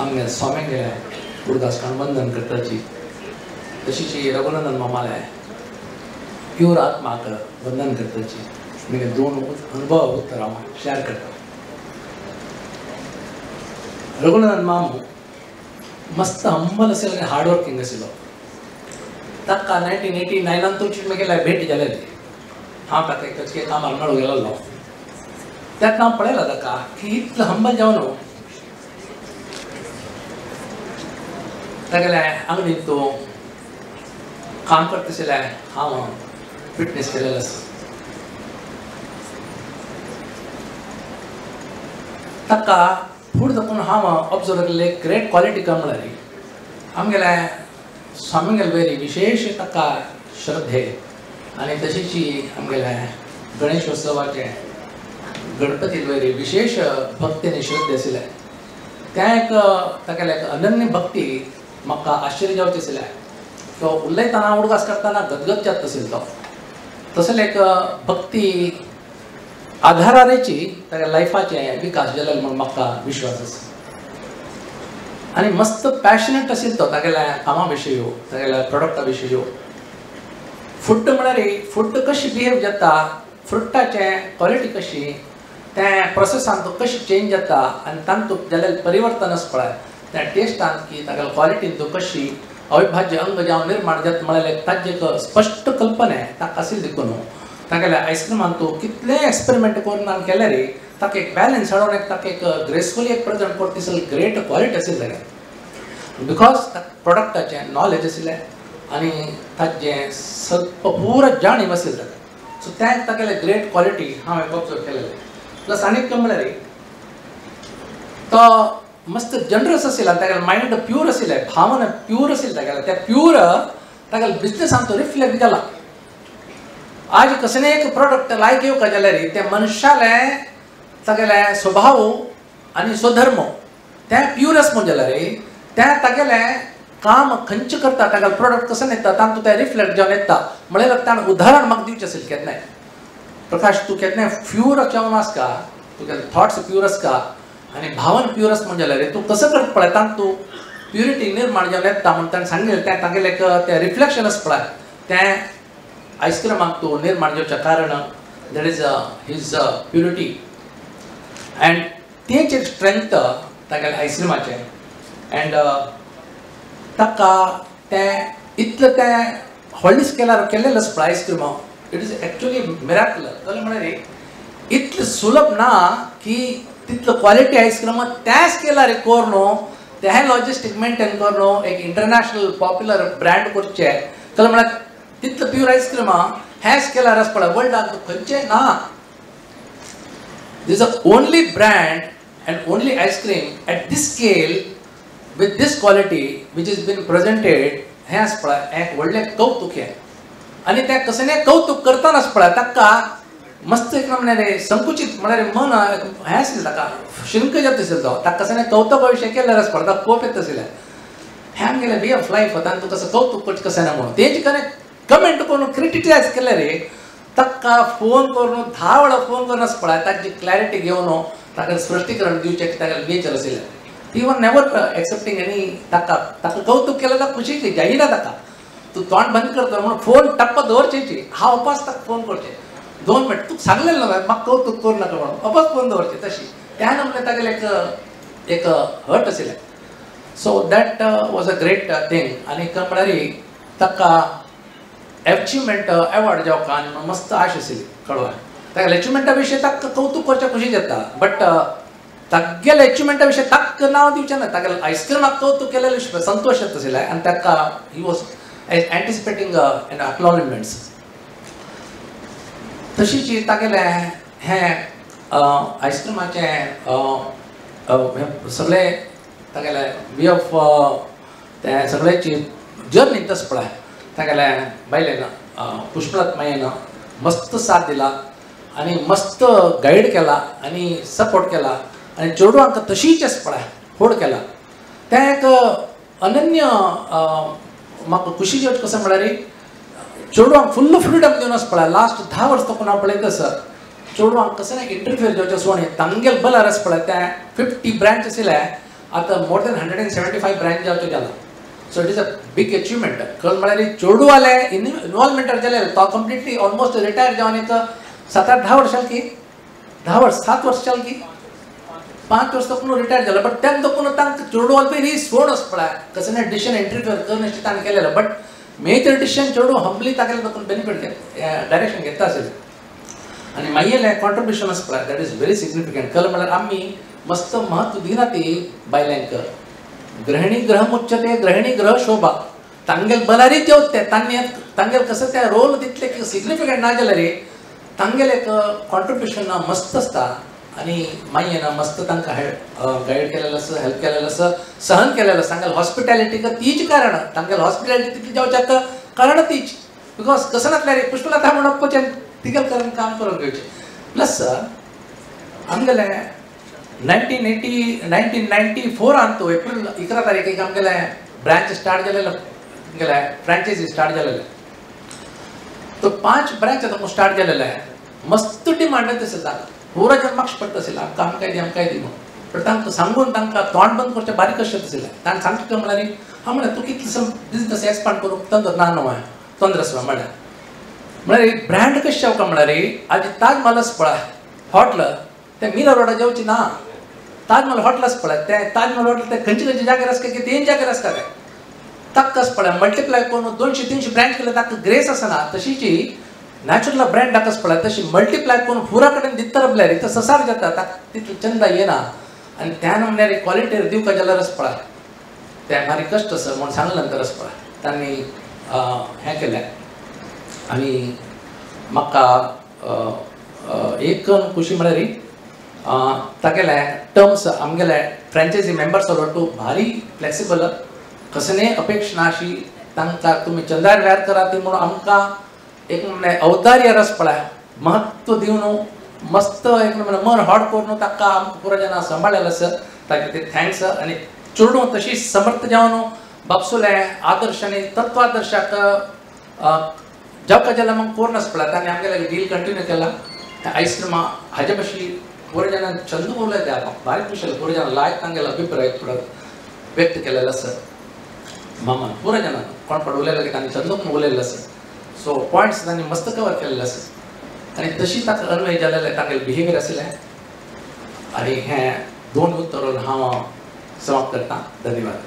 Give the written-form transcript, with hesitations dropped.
आमगे स्वाम्यांगेले उडगास काण वंदन करताची तशीच रघुनंदन मामाले प्युअर आत्माक वंदन करताची मागीर दोन अनुभव उत्तर हांव शेअर करता. रघुनंदन मामू मस्त हंबल आशिल्लो आनी हार्ड वर्किंग आशिल्लो. ताका 1989 तुमची मागीर भेट जालेली. हांव ताका एक कामार मेळूंक गेल्लो तेन्ना हांव पळयला ताका की इतलो हंबल जावन तागेले आंगडीन तो काम करता आशिल्लें हांव फिटनेस केलेलो आसा. ताका फूड दाखोवन हांव ऑब्जर्व केल्ले ग्रेट क्वॉलिटी काम म्हळ्यार आमगेले स्वामीगेले वयर विशेश ताका श्रद्धे आनी तशीच आमगेले गणेशोत्सवाचे गणपती वयर विशेष भक्ती आनी श्रद्धे आशिल्ले. तें एक तागेले एक अनन्य भक्ती म्हाका आश्चर्य जावचें आशिल्लें. तो उलयतना उडगास करतना गदगद जाता आशिल्लो तो. तसले एक भक्ती आधाराची ताच्या लायफाचें विकास जालेलो म्हूण म्हाका विश्वास आसा. आनी मस्त पॅशनेट आशिल्लो तो तागेल्या कामा विशयी, तागेल्या प्रोडक्टा विशयी. फूड म्हळ्यार फूड कशी बिहेव जाता, फ्रुटाचें क्वॉलिटी कशी, तें प्रोसेसान तो कशी चेंज जाता आनी तातूंत जाल्लें परिवर्तन आसा पळय त्या टेस्टान की तागेल्या क्वॉलिटीन तो कशी अविभाज्य अंग जावन निर्माण जाता म्हळ्यार ताजें एक स्पश्ट कल्पना ताका आशिल्ली देखून तागेल्या आयस्क्रिमान तूं कितलें एक्सपेरिमेंट करून आनी केल्यार ताका एक बॅलन्स हाडून एक ताका एक ग्रेसफुली एक प्रेजेंट करता दिसली ग्रेट क्वॉलिटी आशिल्ली तागेली. Because प्रोडक्टाचें नॉलेज आशिल्लें आनी ताजें सत्व पुरा जाणीव आशिल्लें ताका. सो तें तागेलें ग्रेट क्वॉलिटी हांवें ऑब्जर्व केलेलें. प्लस आनीक म्हळ्यार तो मस्त जनरस आशिल्लो आनी तागेलें मायंड प्यूर आशिल्लें, भावना प्यूर आशिल्ली तागेलें. तें प्यूर तागेले बिजनेसान तो रिफ्लेक्ट जाला. आज कसलें एक प्रोडक्ट लायक येवका जाल्यार तें मनशालें तागेलें स्वभाव आनी स्वधर्म तें प्यूर आसा म्हूण जाल्यार तें तागेलें काम खंयचें करता, तागेलें प्रोडक्ट कसलें येता तातूंत तें रिफ्लेक्ट जावन येता. म्हळ्यार ताणें उदाहरण म्हाका दिवचें आशिल्लें केन्नाय, प्रकाश तूं केन्नाय प्यूर जावन आसका, तुगेले थॉट्स प्यूर आसका आनी भावन प्यूर आसा म्हूण जाल्यार तूं कसो करता पळय तातूंत प्युरिटी निर्माण जावन येता म्हूण ताणें सांगिल्लें. तें तागेलें एक तें रिफ्लेक्शन आसा पळय तें आयस्क्रिमाक तूं निर्माण जावचें कारण that is his purity and तेच एक स्ट्रेंथ तागेलें आयस्क्रिमाचें. एंड ताका तें इतलें तें व्हडलें स्केलार केल्लें आसा पळय ice cream, it is actually miracle. कळ्ळें म्हळ्यार इतलें सुलभ ना की तितलो क्वॉलिटी आयस्क्रीम त्या स्केलार करून तें लॉजिस्टीक मेंटेन करून एक इंटरनॅशनल पॉप्युलर ब्रँड करचें. कळ्ळें म्हळ्यार तितलो प्यूर आयस्क्रीम ह्या स्केलार आसा पळय वर्ल्डाक खंयचें ना. This a only brand and only ice cream at this scale with this quality which is been presented. हें आसा पळय हें एक व्हडलें कौतूक हें. आनी तें कसलें कौतूक करतना आसा पळय ताका मस्त एक म्हळ्यार संकुचीत म्हळ्यार मन हें आशिल्लें ताका शिंक जाता आशिल्लो तो. ताका कसलें कौतुका विशय केल्यार आसा पळय ताका कोप येता आशिल्लें. हें आमगेलें वे ऑफ लायफ आतां तूं कसो कौतूक करचें कशें ना म्हणून तेजें कडेन कमेंट करून क्रिटिसायज केल्यार ताका फोन करून 10 वेळा फोन करून आसा पळय ताची क्लॅरिटी घेवन ताका स्पश्टीकरण दिवचें ताका नेचर आशिल्लें. ती वन नेवर एक्सेप्टींग एनी ताका ताका कौतूक केलें जाल्यार खुशी जायना ताका. तूं तोंड बंद करता म्हणून फोन टप्पा दवरचेची हांव अपास ताका फोन करचें 2 मिनट तुका सांगलें ना म्हाका कौतूक करूं नाका म्हणून अपास फोन दवरचें तशी त्या नमूने तागेलें एक एक हर्ट आशिल्लें. So that was a great thing. आनी म्हळ्यार ताका एचिवमेंट एवॉर्ड जावका आनी मस्त आश आशिल्ली कळवा. तागेल्या एचिवमेंटा विशयी ताका कौतूक करच्या खुशी जाता बट तागेल्या एचिवमेंटा विशयी ताका नांव दिवचें ना. तागेल्या आयस्क्रिमाक कौतूक केलें संतोश जाता आशिल्लें आनी ताका he was anticipating an acknowledgements. तशीच तागेलें हें आयस्क्रिमाचें सगळें तागेलें वे ऑफ तें सगळ्याची जर्नी तस पळय तागेल्या बायलेन पुष्पलत मायेन मस्त साथ दिला आनी मस्त गायड केला आनी सपोर्ट केला आनी चेडवांक तशीच आसा पळय फोड केला. तें एक अनन्य म्हाका खुशी जावची कशें म्हळ्यार चेडवांक फुल्ल फ्रिडम दिवन आसा पळय लास्ट 10 वर्सां कोण हांव पळयता सर चेडवांक कशें इंटरफियर जावचें सोड तांगेल बलार आसा पळय तें 50 ब्रांच आशिल्ले आतां मोर दॅन 175 ब्रँच जावचें जाला. So it is a big achievement. कल म्हळ्यार चेडूवाले इनवॉल्वमेंटार जालें तो कंप्लिटली ऑलमोस्ट रिटायर जावन एक 7-8-10 वर्सां की 10 वर्स 7 वर्स जाल की 5 वर्स तो रिटायर जालो. बट तेन्ना तो तांकां चेडूवाल पळय रीस सोड वचपा कसलें ना डिसिजन एंटरफियर करून ताणें केलेलो. बट मेजर डिसिजन चेडू हंबली तागेलें तो बेनिफीट डायरेक्शन घेता आसलें. आनी मागीर कॉन्ट्रिब्युशन आसा पळय that is very significant. कल म्हळ्यार आमी मस्त म्हत्व दिना ती बायलांक. गृहिणी ग्रह मुच्यते गृहिणी ग्रह शोभा. तांगेल बलारी जेवते तांणी तांगेल कसं त्या रोल तितले सिग्निफिकंट ना जाल्यार तांगेल एक कॉन्ट्रिब्युशन मस्त आसता. आनी मागीर ना मस्त तांकां गायड केलेलें आसा, हेल्प केलेलें आसा, सहन केलेलें आसा. तांगेल हॉस्पिटॅलिटीक तीच कारण, तांगेल हॉस्पिटॅलिटी तितली जावच्याक कारण तीच. Because कसं नासल्यार पुष्पलता म्हणून तिगेल कारण काम करून घेवचें. प्लस आमगेलें 1994 तो एप्रिल 11 तारीखेक आमगेलें ब्रांच स्टार्ट जालेलें, आमगेलें फ्रेंचायजी स्टार्ट जालेलें. तो 5 ब्रांच आतां स्टार्ट जालेलें. मस्त डिमांड आसता तांकां, पुरो जन मार्क्स पडटा आशिल्लें आमकां आमकां दी आमकां दी म्हणून. पण तांकां सांगून तांकां तोंड बंद करचें बारीक कशें आशिल्लें. ताणें सांगचें म्हळ्यार हांव म्हळ्यार तूं कितले बिजनस एक्सपांड करूंक तंत्र ना न्हू हांवें तंत्र आसलो म्हळ्यार म्हळ्यार एक ब्रँड कशें जावका म्हळ्यार आज ताजमहल आसा पळय हॉटल तें मिरा रोडार जेवचें ना. ताजमहल हॉटल आसा पळय तें ताजमहल हॉटल तें खंयचे खंयचे जाग्यार आसता की तें जाग्यार आसता तें ताका आसा पळय मल्टिप्लाय करून 200-300 ब्रँड केले ताका ग्रेस आसना. तशीच नॅचरल ब्रँड ताका आसा पळय तशी मल्टिप्लाय करून पुरा कडेन दिता रावल्यार इतलो ससार जाता ताका तितलो चंदा येना. आनी त्यान म्हणल्यार क्वॉलिटी दिवपा जाल्यार आसा पळय तें भारी कश्ट आसा म्हूण सांगलें नंतर आसा पळय तांणी हें केलें. आनी म्हाका एक खुशी म्हळ्यार तागेले टर्म्स आमगेले फ्रेंचायजी मेंबर्स टू भारी फ्लेक्सिबल, कसलेय अपेक्षा ना अशी तांकां तुमी चंदार व्यार करा ती म्हणून आमकां एक म्हणल्यार अवतार्य रस पळय महत्व दिवन मस्त एक म्हणल्यार मन हॉट करून ताका आमकां पुरो जाणां सांबाळ्ळेलें आसा ताका ते thanks. आनी चेडूं तशी समर्थ जावन बापसुले आदर्श आनी तत्वादर्शाक जावका जाल्यार मग कोण आसा पळय ताणें आमगेले डील कंटिन्यू केला. आयस्क्रिमा हाजे भशेन पुरो जाणां चंद उलयता बारीक खुशी पुरो जाणां लायक तांगेलो अभिप्राय व्यक्त केलेलो आसा. मामान पुरो जाणां कोण कोण उलयलें की तांणी चंद पण उलयलें आसा. सो पॉयंट्स तांणी मस्त कवर केलेले आसा आनी तशी ताका अन्वय जालेलें तांगेलें बिहेवियर आशिल्लें. आनी हें 2 उत्तर हांव समाप्त करता. धन्यवाद.